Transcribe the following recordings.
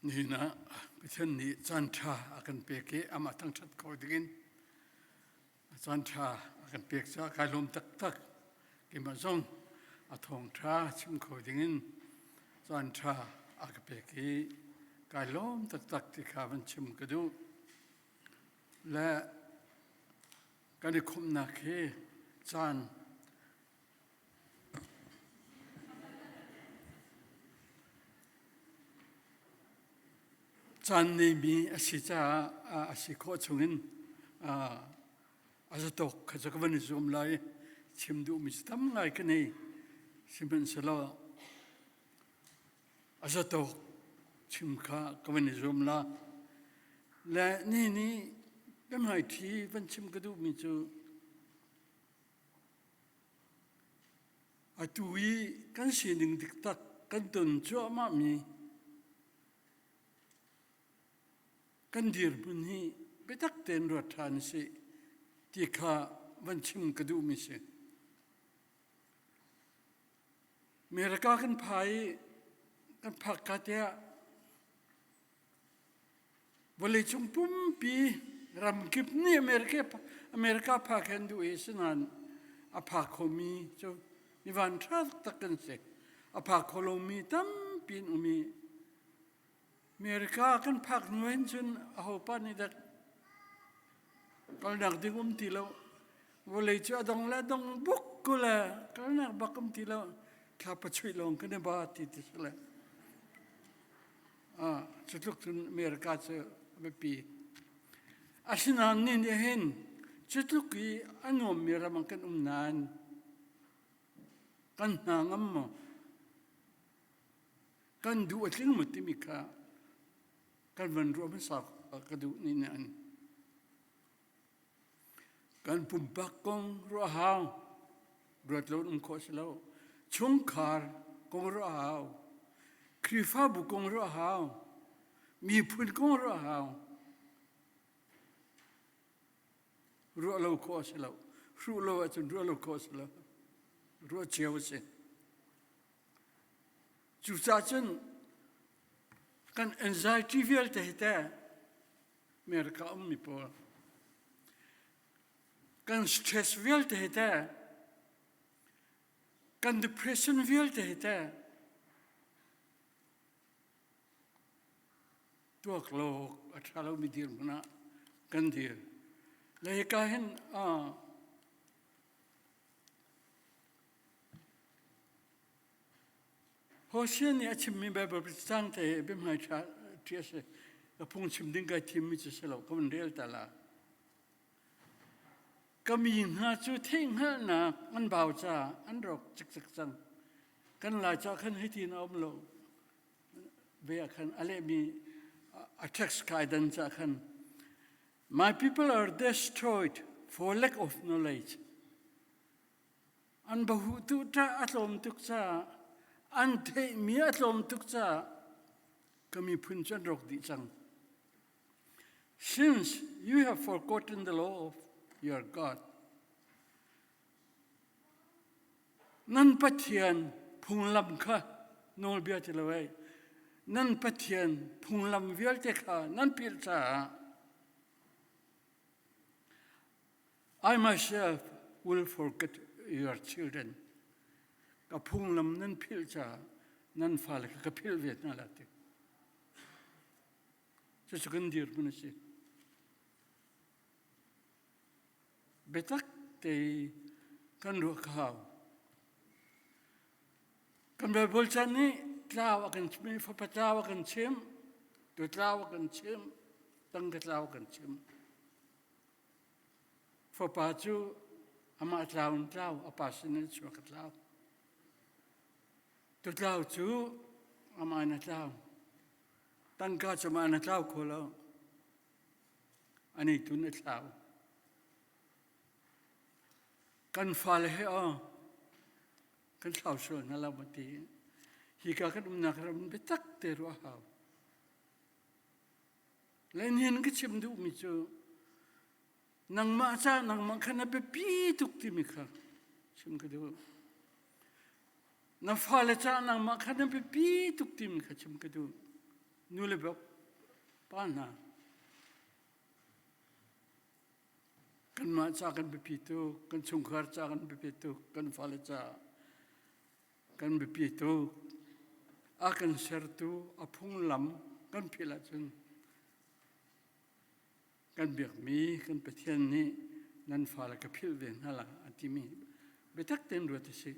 Nihin ah Pathian nih caan ṭha a kan pek i amah thangṭhat kho dingin caan ṭha a kan pek caah kai lawm taktak. Keimah zong a thawngṭha chim kho dingin caan ṭha a ka pek i kai lawm taktak ti kha van chim ka duh. Le kan i khumhnak hi caan Caan neimi a si caah a si khawh chungin a zatawk kha cu ka van i zuam lai. Chim duhmi cu tam ngai ka nei. Sihmanhsehlaw a zatawk chim kha ka van i zuam la. Le ni nih biahmaiṭhi van chim ka duhmi cu Atu i kan sining diktak kan ton cuahmahmi kan dirhmun hi biatak tein ruat ṭhan usih ti kha van chim ka duhmi si. America kan pha i kan phak ka tiah Vawleicung pumpi ramkip nih America phak hi an duh i asinain a phak khomi cu mi vanṭha taktak kan si. A phak kho lomi tampi an um i America kan phak hnu hin cun ahopa nih dah kalnak ding um ti lo. Vawlei cu a dong le a dong buk ko le kalnak bak um ti lo. Thlapa chuih lawng kan i ba ti ti si le. Cu tluk cun America cu a biapi. Asinain ni nih hin cu tluk i a nuammi ram ah kan um nain kan hna ngam maw? Kan duh a tling maw timi kha kan van ruah hmasa ka duh ni nih an. Kan pumpak kong ruah hau, ruat lo um khawh si lo. Chungkhar kong ruah hau, Khrihfabu kong ruah hau, miphun kong ruah hau. Ruah lo khawh a si lo. Hruh lo ahcun ruah lo khawh a si lo. Ruah cio a si. Cucaah cun kan anxiety vialte hi teh America ummi pawl kan stress vialte hi teh kan depression vialte hi teh tuak lo a ṭha lomi dirhmun ah kan dir. Le hika hin Hosea nih a chimmi Baibal cang te biahmai ṭha ṭi a si. Ka phungchim ding kai thimmi cu si lo, ka van rel ta la. Ka mi hna cu theihhngalhnak an bau caah an rawk cikcek cang. Kan lai ca khan hitin a um lo. Ve ah khan a lehmi a text kai dan ca khan My people are destroyed for lack of knowledge. An bahutu ṭah a tlawm tuk caah an theihmi a tlawm tuk caah ka miphun cu an rawk dih cang. Since you have forgotten the law of your God, nan Pathian phunglam kha nawlbia ti lo ei, nan Pathian phunglam vialte kha nan philh caah I myself will forget your children. Ka phunglam nan philh caah nan fale kha ka philh ve hna la ti. Cucu kan dirhmun a si. Biatak te kan ruah ka hau. Kan Bible chan nih tlau a kan chim, fapa tlau a kan chim, tu tlau a kan chim, tangka tlau a kan chim. Fapa cu amah tlau in tlau, a pa sin in chuak a tlau. Tutlau cu amah in a tlau. Tangka cu amah in a tlau kho lo. Ani tun a thlau. Kan fale he aw, kan thlau sual hna lo ti. Hika kan umnak ram biatak te ruah hau. Le nihin ka chim duhmi cu nangmah ca nangmah kha na biapi tuk timi kha chim ka duh. Na fale ca nangmah kha na biapi tuk timi kha chim ka duh. Nu le pa hna kanmah ca kan biapi tuk, kan chungkhar ca kan biapi tuk, kan fale ca kan biapi tuk. A kan sertu a phunglam kan philh ahcun kan biakmi kan Pathian nih nan fale ka philh ve hna la a timi biatak tein ruat a si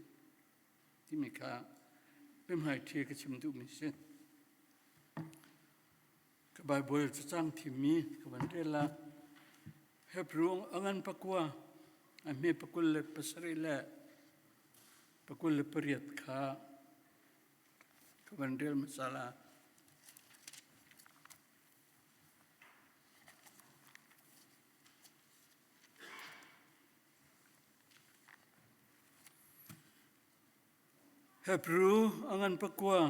timi kha biahmaiṭhi ka chim duhmi si. Ka Baibal cacang thimmi ka van rel la. Hebrew a ngan pakua a hme pakul le pasarih le pakul le pariat kha ka van rel hmasa la. Hebrew a ngan pakua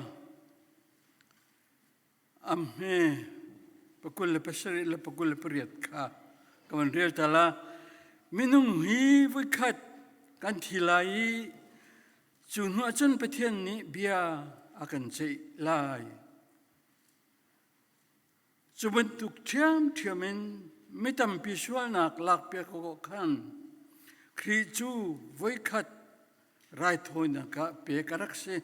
a hme pakul le pasarih le pakul le pariat kha ka van rel ta la. Minung hi voikhat kan thi lai i cu hnu ahcun Pathian nih bia a kan ceih lai. Cu bantuk ṭhiamṭhiam in mi tampi sualnak lakpiak awkah khan Khrih cu voikhat raithawinak ah pek a rak si.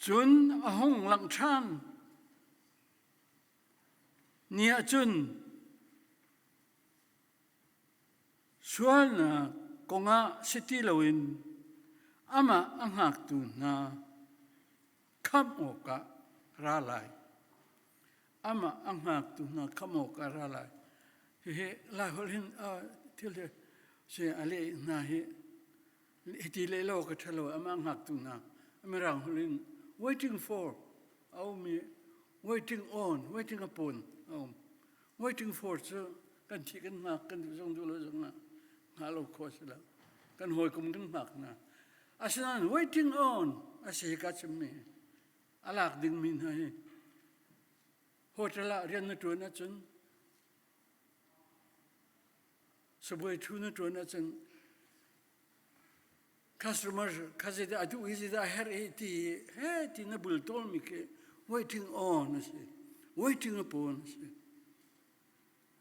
Cun a hung langh ṭhan ni ah cun sualnak kongah si ti loin amah a hngaktu hna khamh awkah ra lai. Amah a hngaktu hna khamh awkah ra lai. Hihi Laiholh hin thil hi si a leh hna hi hiti leh lo ka ṭha lo amah hngaktu hna Mirang holh in waiting for a um i waiting on waiting upon a um. Waiting for cu kan thi kan hngak kan duh zong duh lo zong ah hngah lo khawh a si lo. Kan hawikom kan hngak hna. Asinain waiting on a si ka chimmi a lak dingmi hna hi hotel ah rian na ṭuan ahcun sabuai ṭhu na ṭuan ahcun customer kha zeidah a duh hi zeidah a herh hi ti he ti na bul tawlmi khi waiting on a si waiting upon a si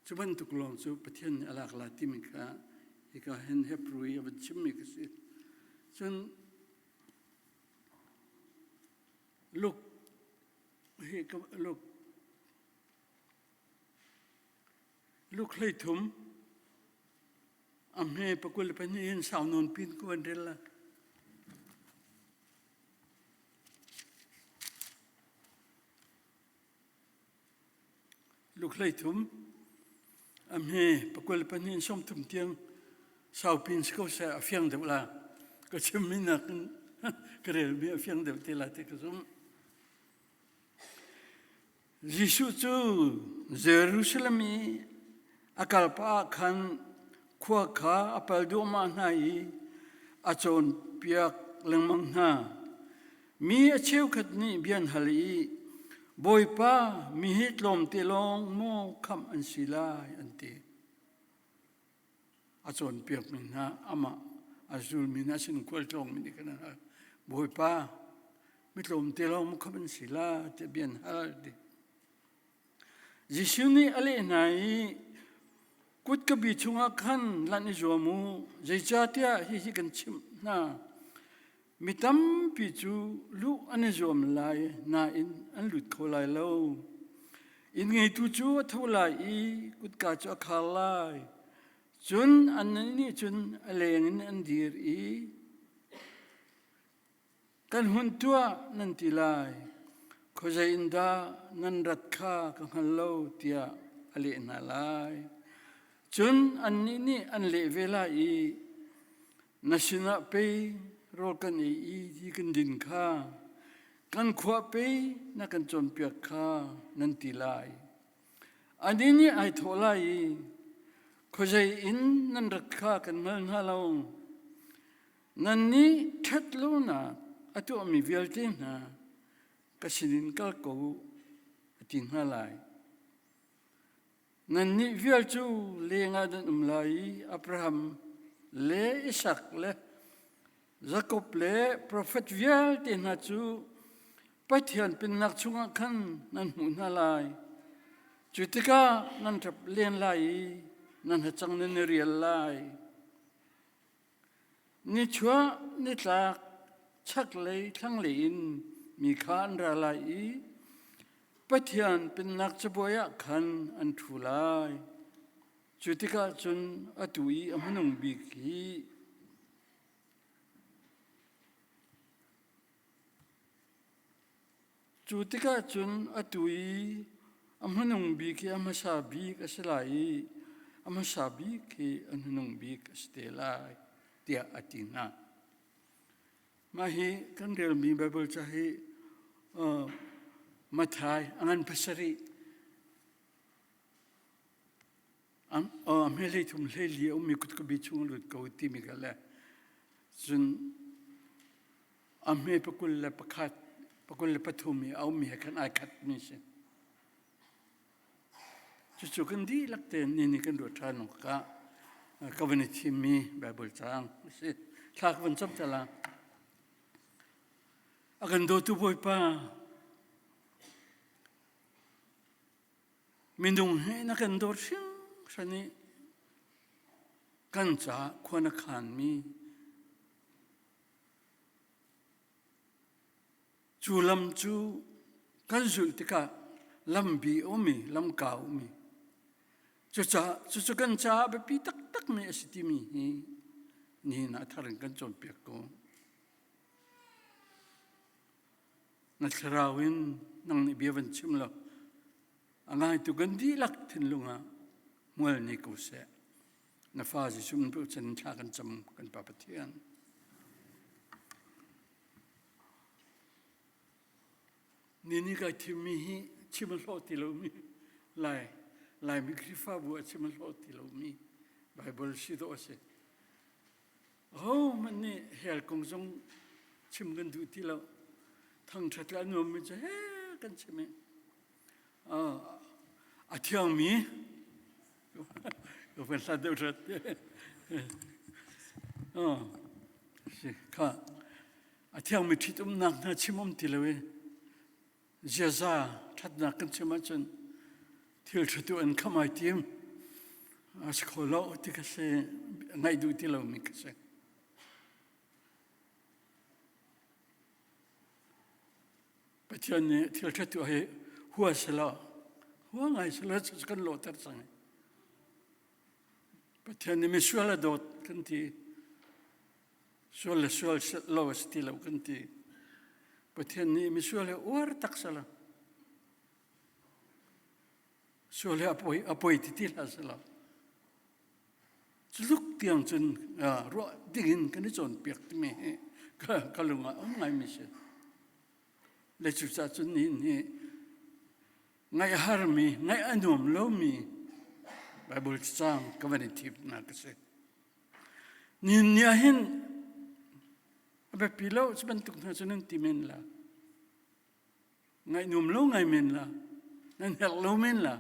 Cu bantuk lawng cu Pathian nih a lak lai timi kha hika hin Hebrew i a van chimmi ka si. Cun Luke hi Luke Luke 13 a hme pakul le pahnih in sau nawn pin ku van rel la. Lukhlei thum a hme pakul pahnih in sawmthum tiang saupi in si ko seh a fiang deuh la. Ka chimmi nakin ka relmi a fiang deuh te lai ti ka zumh. Jesuh cu Jerusalem i a kal pah ah khan khua kha a pal duahmah hna i a cawnpiak lengmang hna. Mi a cheukhat nih bia an hal i, Bawipa, mi hi tlawmte lawng maw khamh an si lai, an ti. A cawnpiakmi hna amah a zulmi hna sin khualtlawngmi nih khan an hal. Bawipa, mi tlawmte lawng maw khamh an si lai, tiah bia an hal. Ti. Jesuh nih a leh hna i, Kutka bi chungah khan lanh i zuam u, zeicahtiah hihi kan chimh hna. Mi tampi cu luh an i zuam lai nain an lut kho lai lo. Inn ngeitu cu a tho lai i kutka cu a khar lai. Cun annih nih cun a leng in an dir i kan hun tuah nan ti lai. Khuazei in dah nan rat kha ka hngal lo tiah a leh hna lai. Cun annih nih an leh ve lai i Na sinah pei rawl kan ei i ti kan din kha, kan khua pei na kan cawnpiak kha nan ti lai. Anih nih ai thawh lai i, khuazei in nan rat kha kan hngal hna lo. Nannih ṭhat lonak a tuahmi vialte hna ka sinin kal ko u, a ti hna lai. Nannih vial cu lengah nan um lai i Abraham le Isak le Jakob le profet vialte hna cu. Pathian pennak chungah khan nan hmuh hna lai. Cu tikah nan ṭap len lai i nan hacang nan i rial lai. Nichuah nitlak chaklei thlanglei in mi kha an ra lai i Pathian pennak cabuai ah khan an ṭhu lai. Cu tikah cun atu i a hmanung bik hi Cu tikah cun atu i a hmanung bik hi a hmasa bik a si lai i a hmasa bik hi a hmanung bik a si te lai, tiah a ti hna. Mah hi kan relmi Baibal ca hi Matthai a ngan pasarih a hme thum 14 a ummi kutkabi chung a lut ko timi kha le cun a hme 21 23 i a ummi he khan ai khatmi si. Cucu kan dihlak tein ni ni kan ruat ṭhan awk ah ka van i thimmi Baibal caang a si. Thla ka van cam ta la. A kan dawtu Bawipa, Minung hi na kan dawt hringhran i kan caah khua na khanmi cu lam cu kan zulh tikah lambi a um i lamka a um i cucaah cucu kan caah biapi taktakmi a si timi hi nihin ah a thar in kan cawnpiak ko. Na thlarau in nang nih bia van chim law a ngaitu kan dihlak thinlung ah hmual nei ko seh. Na fa Jesuh min chan thla kan cam kan Pa Pathian. Ni ni kai thimmi hi chim a hlawh ti lomi Lai Laimi Khrihfabu ah chim a hlawh ti lomi Bible si dawh a si. Ahohmanh nih hell kong zong chim kan duh ti lo. Thangṭhat le a nuammi cu he kan chim i a thiangmi ka van hlat deuh hrat. Si kha a thiangmi ṭhitumnak hna chim um ti lo i Ziaza ṭhatnak kan chim ahcun thil ṭha tu an kham ai tim. A si kho lo ti ka si ngaih duh ti lomi ka si. Pathian nih thil ṭha tu hi hua selaw hua ngai selaw cu kan lawhter cang. Pathian nih misual a dawt kan ti. Sual le sual lo a si ti lo kan ti. Pathian nih misual he uar tak sala. Sual he a poi a poi ti ti hlah sala. Culuk tiang cun ruah dingin kan i cawnpiak timi hi ka, ka lung ah um ngaimi si. Le cucaah cun nihin hi ngaih a harmi, ngaih a nuam lomi Bible cang ka van i thimnak a si. Nihin ni ah hin a biapi lo cu bantuk hna cu nan ti men la. Ngaih nuam lo ngai men la. Nan herh lo men la.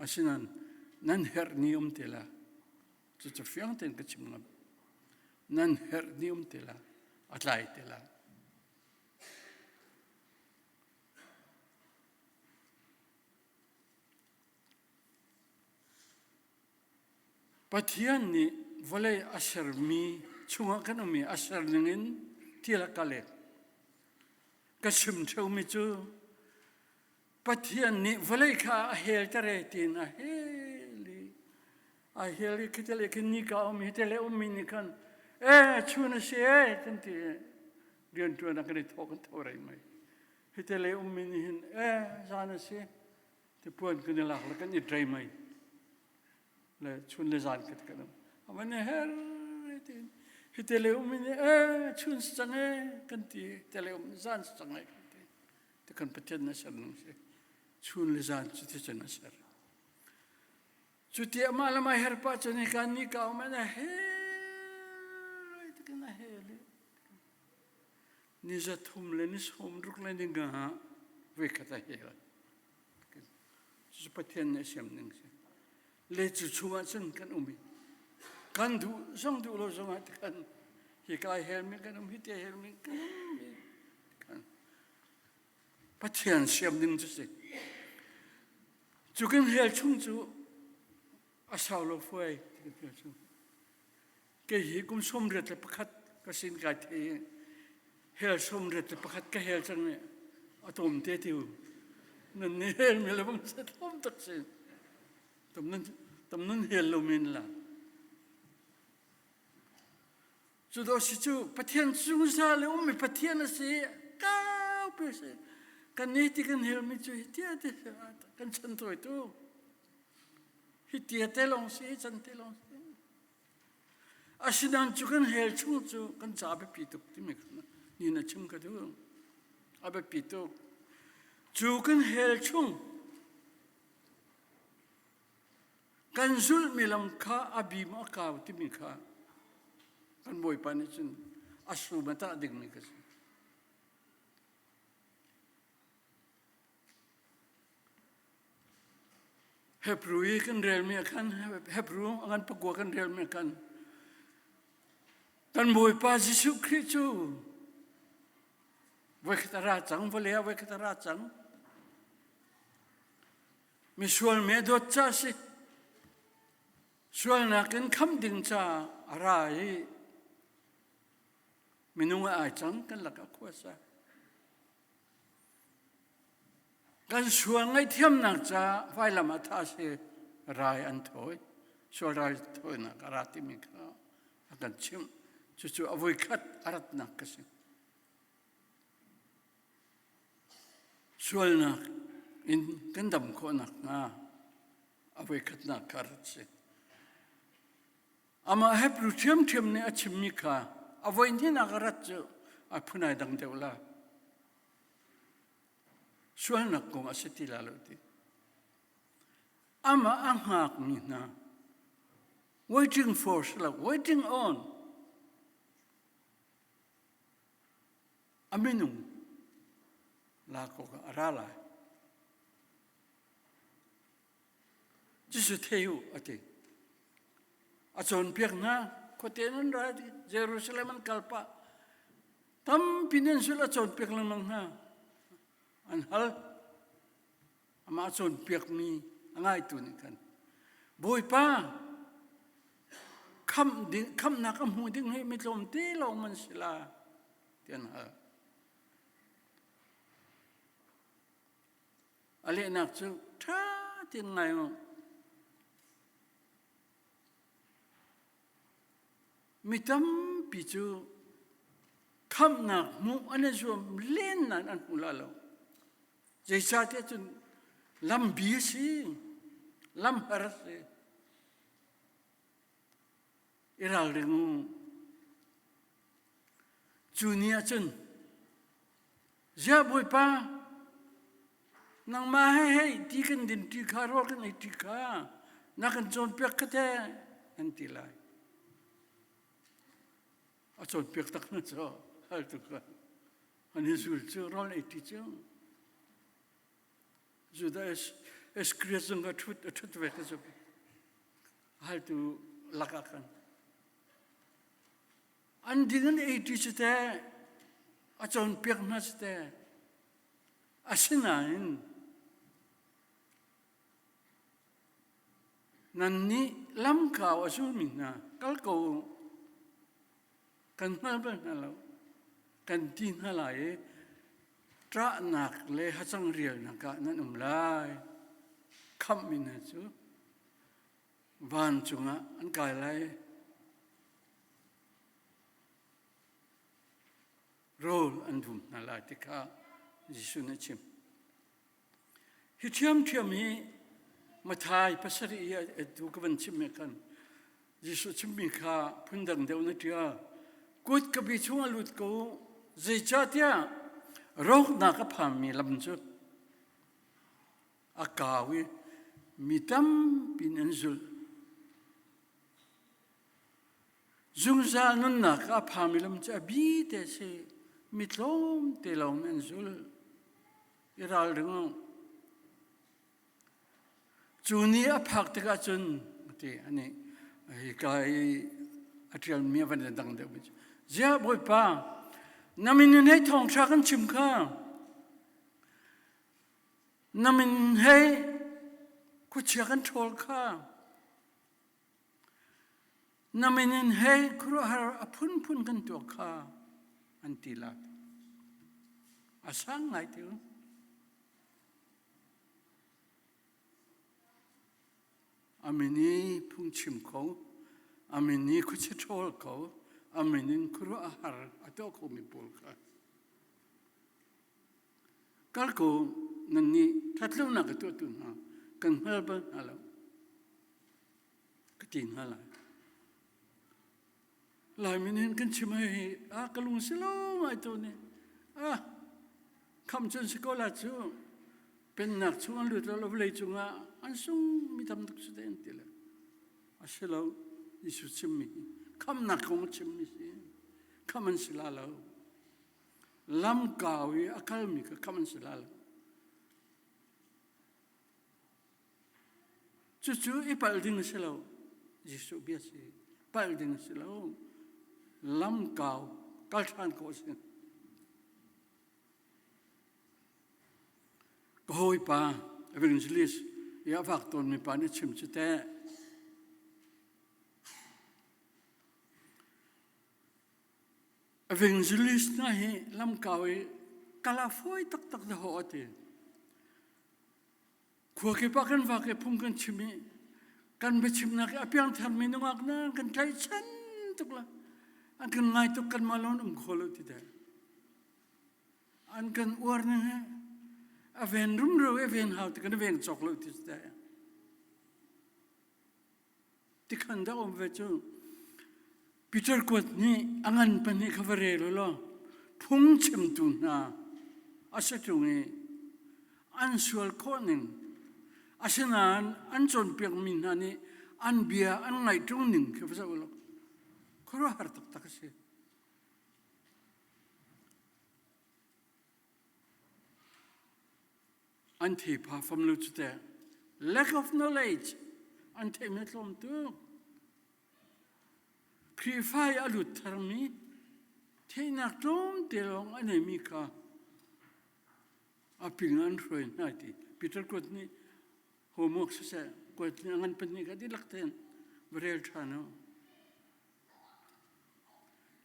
Asinain nan herh ni um te la. Cucu fiang tein ka chim ngam. Nan herh ni um te la. A tlai te la. Pathian nih vawlei a sermi chungah kan um i a ser ningin thil a ka lek. Ka chim ṭheumi cu Pathian nih vawlei kha a helter e tiin a hel i a hel i khite le khin nika um hite le ummi nih khan e chun a si e kan ti i rianṭuan ah kan i thawh kan tho rei mai. Hite le ummi nih hin e zan a si tipuan kan i lak le kan i drei mai le chun le zan ka kan um aman her tin hi te le um in e chun si cang e kan ti te le um zan si cang e kan ti te kan pathian na ser nung si chun le zan cu ti cun a ser cu ti amah le mai her pa cu ni kan ni ka um ana he te kan a he le ni za thum le ni som ruk le ni nga ve khat a he Cucu Pathian nih a siam ning si. Le cu chungah cun kan um i kan duh zong duh lo zongah kan hi kai helmi kan um hi te helmi kan um i kan. Pathian siam ding cu si. Cu kan hel chung cu a sau lo fuai kan hel chung. Kei hi kum 81 ka sin kai thei i hel 81 ka hel cang i a tom te tiu. Nan ni hel mi le bang se tom tak si. Tam nan tam nan hel lo men la. Cu dawh si cu Pathian zungzal i ummi Pathian a si kaupi a si. Kan nih ti kan helmi cu hi tia te kan chan tawi tu. Hi tia te lawng si, hi chan te lawng si. Asinain cu kan hel chung cu kan ca biapi tuk timi kha ni na chim ka duh. A biapi tuk. Cu kan hel chung Kan zulhmi lam kha a bi maw a kau timi kha kan Bawipa nih cun a sum a tah dingmi ka si. Hebrew i kan relmi ah khan Hebrew a ngan pakua kan relmi ah khan kan Bawipa Jesuh Khrih cu voikhat a ra cang vawlei ah voikhat a ra cang Misual mi a dawt ca a si. Sualnak in khamh ding caah a ra i minung ah ai cang kan lakah khua sa. Kan sual ngaihthiamnak caah vailam ah tha si rai an thawi. Sual rai thawinak a ra timi kha a kan chimh. Cucu a voikhat a ratnak ka si. Sualnak in kan dam khawh nakhnga a voikhatnak kha rat si. Amah Hebrew ṭhiamṭhiam nih a chimmi kha a voihnihnak a rat cu a phun ai dang deuh la. Sualnak kong a si ti la lo ti. Amah a hngakmi hna waiting for si lo waiting on A minung lak awkah a ra lai. Jesuh thei u a ti. A cawnpiak hna khuate nan ra Jerusalem an kal pah. Tampi nan sul a cawnpiak lengmang hna. An hal. Amah cawnpiakmi a ngaitu nih khan Bawipa khamh ding, khamhnak a hmu ding hi mi tlawmte lawng man si la ti an hal. A lehnak cu ṭha tein ngai u. Mi tampi cu khamhnak hmuh an i zuam len nain an hmu la lo. Zeicahtiah cun lambi a si, lamhar a si. I ralring u. Cu ni ah cun Ziah Bawipa, nangmah he hei ti kan din ṭi kha rawl kan ei ṭi kha na kan cawnpiak kha teh an ti lai. A cawnpiak tak na cu hal tu kha. An hi zul cu rawl ei ṭi cu. Judas Iscariot zong a ṭhut a ṭhut ve ka cu. Haltu lakah khan. An ding an ei ṭi cu teh, a cawnpiak hna cu teh. Asinain nannih lamkau a zulmi hna kal ko u. Kan hngal bal hna lo. Kan ti hna lai i ṭahnak le hacang rialnak ah nan um lai. Khamhmi hna cu vancung ah an kai lai. Rawl an dum hna lai ti kha Jesuh nih a chim. Hi ṭhiamṭhiam hi Mathai pasarih i atu ka van chim khan Jesuh chimmi kha phundang deuh na ṭial. Kut ka bi chungah lut ko zeicahtiah rawknak a phanmi lam cu a kau i mi tampi an zulh. Zungzal nunnak a phami lam cu a bi te si mi tlawmte lawng an zul i ralring u. Cu ni a phak tikah cun ti ani hika i a ṭialmi a van dang deuh mi cu ziah Bawipa na min in hei thawngṭha kan chim kha. Na min hei khuachia kan ṭhawl kha. Na min in hei khuaruahhar a phunphun kan tuah kha an ti lai. A sang ngai ti u. A min i phungchim kho, a min i khuachia ṭhawl kho, a min in khuaruahhar a tuah khomi pawl kha. Kal ko nannih ṭhatlonak a tuahtu hna kan hngal bal hna lo ka ti hna lai. Laimi nih kan chim hei ah ka lung si lo ngai to nih ah kham cun si ko la cu pennak chung an lut lo vawlei cungah an sung mi tam tuk si te an ti le a si lo Jesuh chimmi khamnak kong a chimmi si kham an si la lo Lamkau i a kalmi kha khamh an si lai lo. Cucu i palh ding a si lo. Jesuh bia si. Palh ding a si lo. Lamkau kal ṭhan khawh a si. Ka hawipa evangelist i a vak tawnmi pa nih chim cu teh. Evangelist hna hi lamkau i kal ah fawi taktak dahawh a ti. Khua kip ah kan vak i phung kan chim i kan biachimnak i a piangtharmi nungak na kan tlaihchan tuk la. An kan ngai tuk kanmah lawng um kho lo ti te. An kan uar ning he a ven rumro i a ven hau ti kan i veng cawk lo ti te. Tikhan dah um ve cu. Peter kuat nih a ngan pahnih kha va rel u law phungchimtu hna a si ṭung i an sual khawh ning asinain an cawnpiakmi hna nih an bia an ngaih ṭung ning khi va zoh u law khuaruahhar taktak a si. An theipha fam lo cu teh. Lack of knowledge an theihmi a tlawm tuk. Khrihfa i a lut tharmi theihnak tlawmte lawng a neimi kha a ping an hruai hna ti. Peter Kut nih homework siseh kuat nih a ngan pahnih kha dihlak tein va rel ṭhan u.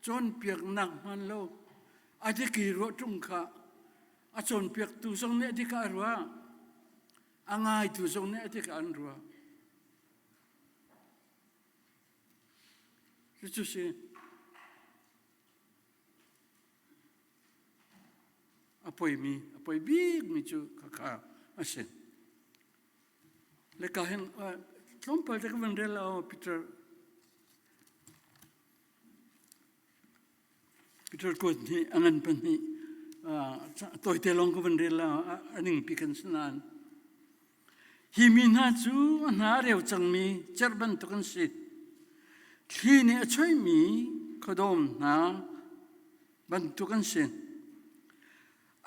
Cawnpiaknak hmaan lo a dik i ruah ṭung kha a cawnpiaktu zong nih a dik ah a ruah, a ngaitu zong nih a dik ah an ruah. Cucu si a poimi, a poi bikmi cu khakha a si. Le ka hin tlawmpal te ka van rel la Peter Peter kuat nih a ngan pahnih tawite lawng ka van rel la a ningpi kan si nain hi mi hna cu a hna a reu cangmi cerh bantuk an si thli nih a choihmi khuadawm hna bantuk an si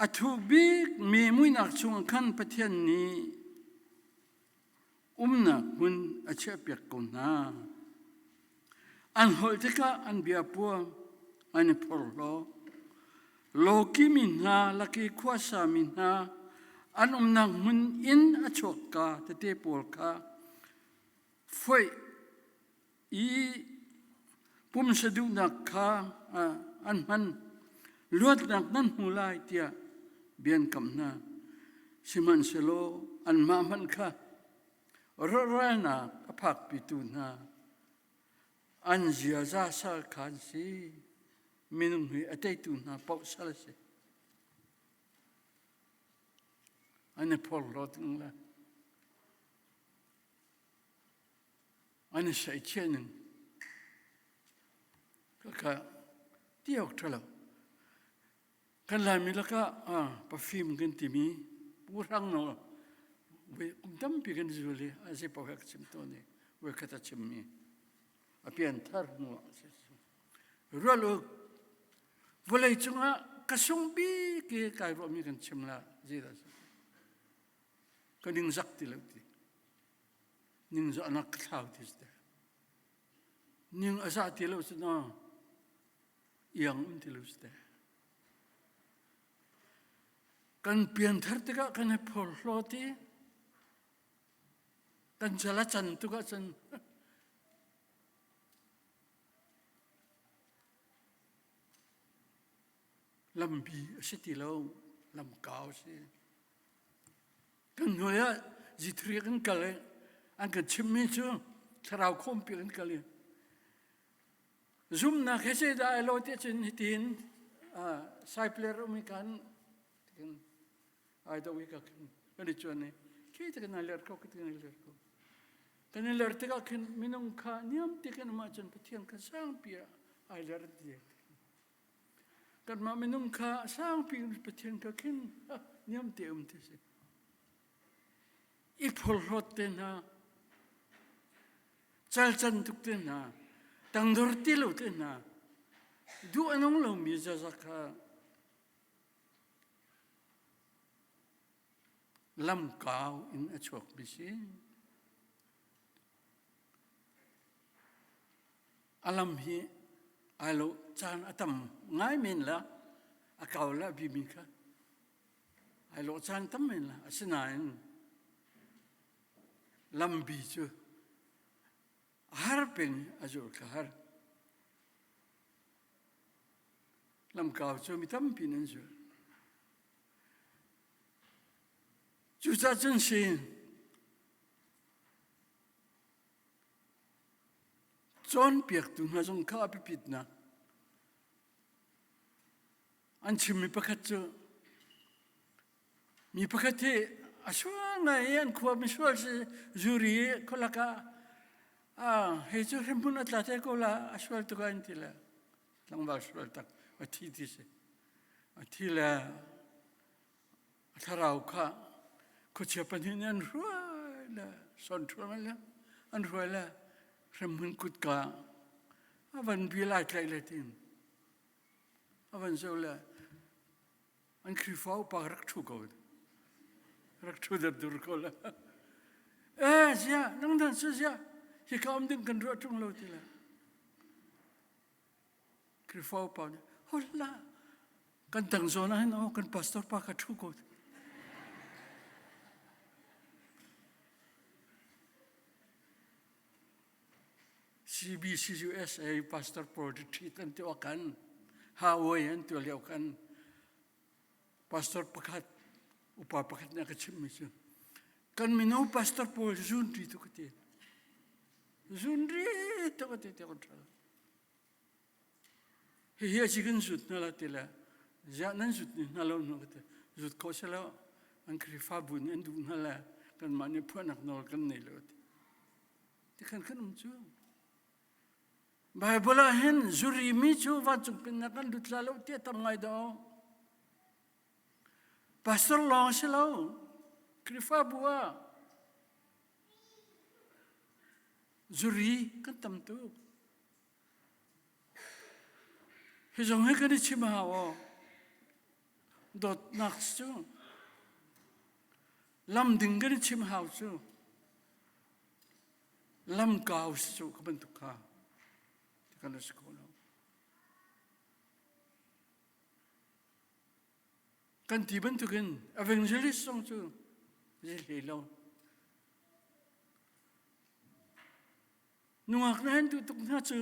A thuk bikmi muihnak chungah khan Pathian nih umnak hmun a chiahpiak ko hna. An holh tikah an bia puang an i phorhlaw. Lawkimi hna lak i khuasami hna an umnak hmun in a chuakka tete pawl kha foih i pumsa duhnak kha an hman luatnak nan hmu lai tiah bia an kamh hna sihmanhsehlaw anmah hmanh kha rawhralnak a phakpitu hna an ziaza sal kha an si minung hi a teitu hna paoh sal a si an i phorhlawt la An i saihchiah ning khakha ti awk ṭha lo. Kan Laimi lakah pafim kan timi Pu Hrang Nawl kum tampi kan zul i a zei paoh he ka chim tawn i voikhat a chimmi a pianthar hnu ah rual u vawlei cungah ka sung bik i kai ruahmi kan chim la zeidah ka ningzak ti lo ti Ningzahnak ka thlau ti si Ning a zah ti lo cu na iang um ti lo si teh. Kan pianthar tikah kan i phorhlawt i kan cal a can tuk ahcun lambi a si ti lo, lamkau a si. Kan hnuai ah G3 kan kal i an kan chimmi cu thlarau khawmpi kan kal i zumnak he zeidah ai lo ti cun hitin saipler um i kan ai do i ka khin kan i chuan i khi te kan ai ler ko khi te kan ai ler ko kan i ler tikah khin minung kha niam te kan um ahcun Pathian kha sangpi ah ai ler ti kanmah minung kha sangpi in Pathian kha khin niam te um ti si i phorhlawt te hna calcan tuk te hna tangdor ti lo te hna duh a nung lomi zaza kha lamkau in a chuakmi si. A lam hi ai lo caan a tam ngai men la a kau la bimi kha ai lo caan tam men la asinain lambi cu a har peng a zul kha har Lamkau cu mi tampi nan zulh. Cucaah cun si cawnpiaktu hna zong kha a biapitnak an chimmi pakhat cu mi pakhat hi a sual ngai i an khua misual si zuri khualak ah hei cu hremhmun a tla te ko la a sual tuk ah an ti le tlangval sual tak a thi ti si a thi le a thlarau kha khuachia pahnih nih an hruai le son hruai le an hruai le hremhmun kutka a van bil ai tlaih le tin a van zo le an Khrihfa upa rak ṭhu ko rak ṭhu dur ko le eh zia nang dan su zia hika um ding kan ruah ṭung lo ti le Khrihfa upa nih hola kan tang zawn ah hin oh kan pastor pa ka ṭhu ko CBCUSA pastor pawl retreat an tuah kan Hawaii an tuah lio kan pastor pakhat upa pakhat nih a ka chimhmi cu kan mino pastor pawl zunri tu ka ti zunri tu ka ti ti kan ṭha Hihi a si kan zut hna la ti le ziah nan zut ni hna lo hna ka ti. Zut khawh si lo. An Khrihfabu nih an duh hna le kanmah nih phuahnak nawl kan nei lo ti. Ti khan kan um cu. Bible ah hin zuri mi cu vancung pennak an lut la lo tiah tam ngai do. Pastor lawng si lo. Khrihfabu ah zuri kan tam tuk. Hi zong hi kan i chim a hau aw. Dawtnak cu lam ding kan i chim hau cu lam kau si cu ka bantuk kha kan si ko lo. Kan ti bantukin evangelist zong cu zei hlei lo. Nungak na hen duh tuk hna cu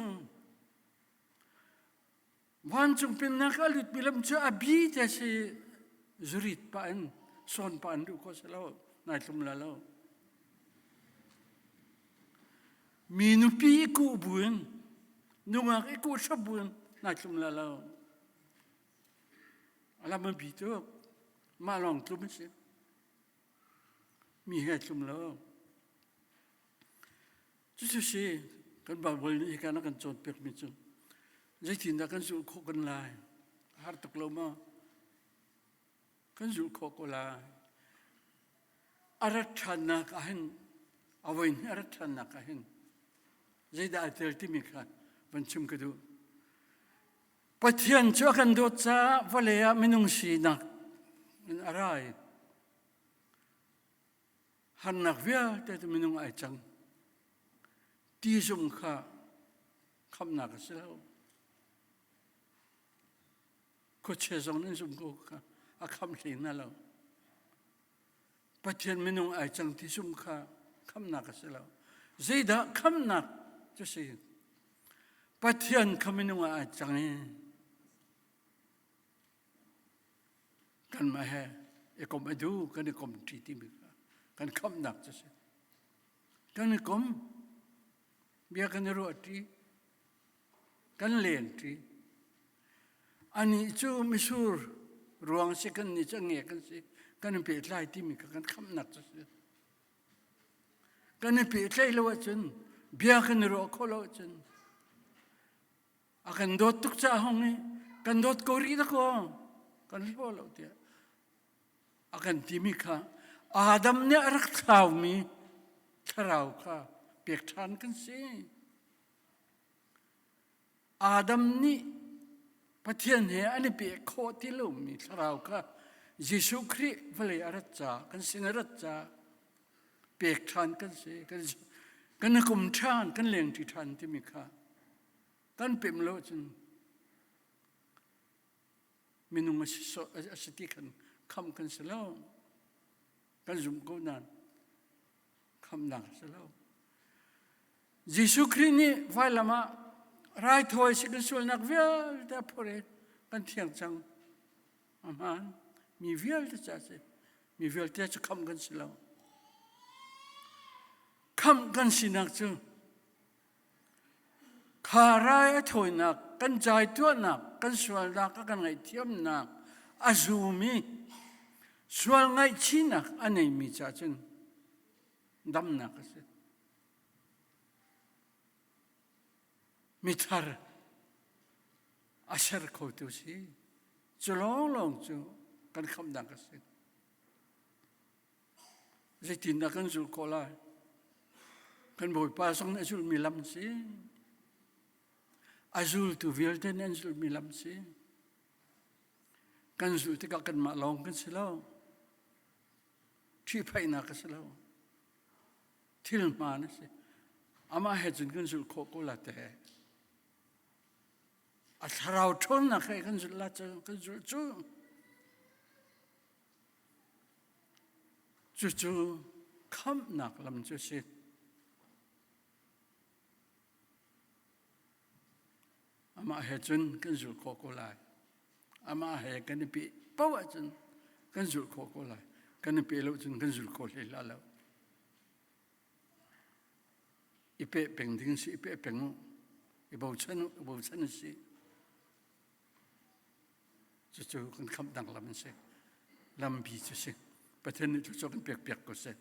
vancung pennak a lutmi lam cu a bi te si zurit pah in sawn pah in duh ko si lo nai tlum la lo mi nupi i kuh buin nungak i kuh hrap buin nai tlum la lo a lam a bi tuk mah lawng tlum a si mi he tlum lo Cucu si kan Baibal nih hika na kan cawnpiakmi cu zeitindah kan zulh khawh kan lai? A har tuk lo maw? Kan zulh khawh ko lai. A rat ṭhannak ah hin a voi hnih a rat ṭhannak ah hin zeidah ai tel timi kha van chim ka duh. Pathian cu a kan dawt caah vawlei ah minung sinak in a ra i Harnak vialte cu minung ai cang. Ti zung kha khamnak a si lo. Khuachia zong nan zum ko kha. a khamh hlei hna lo. Pathian minung ai cang ti sum kha khamnak a si lo. Zeidah khamnak cu si? Pathian kha minung ah ai cang i kanmah he i kom a duh kan i kom ṭi timi kha kan khamhnak cu si. Kan i kom, bia kan i ruah ṭi, kan len ṭi. Anih cu misur ruang si kan nih cu a nge kan si kan i pehtlai timi kha kan khamhnak cu si. Kan i pehtlaih lo ahcun bia kan i ruah khawh lo ahcun a kan dawt tuk caah hong i kan dawt ko rih dakaw kan hlaw lo tiah a kan timi kha Adam nih a rak thlaumi thlarau kha pek ṭhan kan si. Adam nih Pathian he an i peh khawh ti lomi thlarau kha Jesuh Khrih vawlei a rat caah kan sin a rat caah pek ṭhan kan si. Kan i kum ṭhan, kan lengṭi ṭhan timi kha kan pemh lo ahcun minung a si ti khan khamh kan si lo. Kan zumh ko nain khamhnak a si lo. Jesuh Khrih nih vailam ah raithawi si kan sualnak vialte a phor i kan thiang cang. A hmaan. Mi vialte ca si. Mi vialte cu khamh kan si lo. Khamh kan sinak cu kha rai a thawinak, kan cai tuahnak, kan sualnak a kan ngaihthiamnak a zumi sual ngaihchihnak a neimi ca cun damnak a si. Mithar a ser khotu si. Cu lawnglawng cu kan khamhnak a si. Zeitindah kan zulh khawh lai? Kan Bawipa zong nih a zulhmi lam si. A zultu vialte nih an zulhmi lam si. Kan zulh tikah kanmah lawng kan si lo. Ṭhihphaihnak a si lo. Thil hmaan a si. Amah he cun kan zulh khawh ko la te. A thlarau ṭhawnnak he kan zulh la cu kan zulh cu. Cucu khamhnak lam cu a si. Amah he cun kan zulh khawh ko lai. Amah he kan i peh paoh ahcun kan zulh khawh ko lai. Kan i peh lo cun kan zul kho hlei la lo. I peh peng ding si, i peh peng u. I bochan u, i bochan u si. Cucu kan khamh dang lam an si. Lampi cu si. Pathian nih thluachuah kan pek piak ko seh.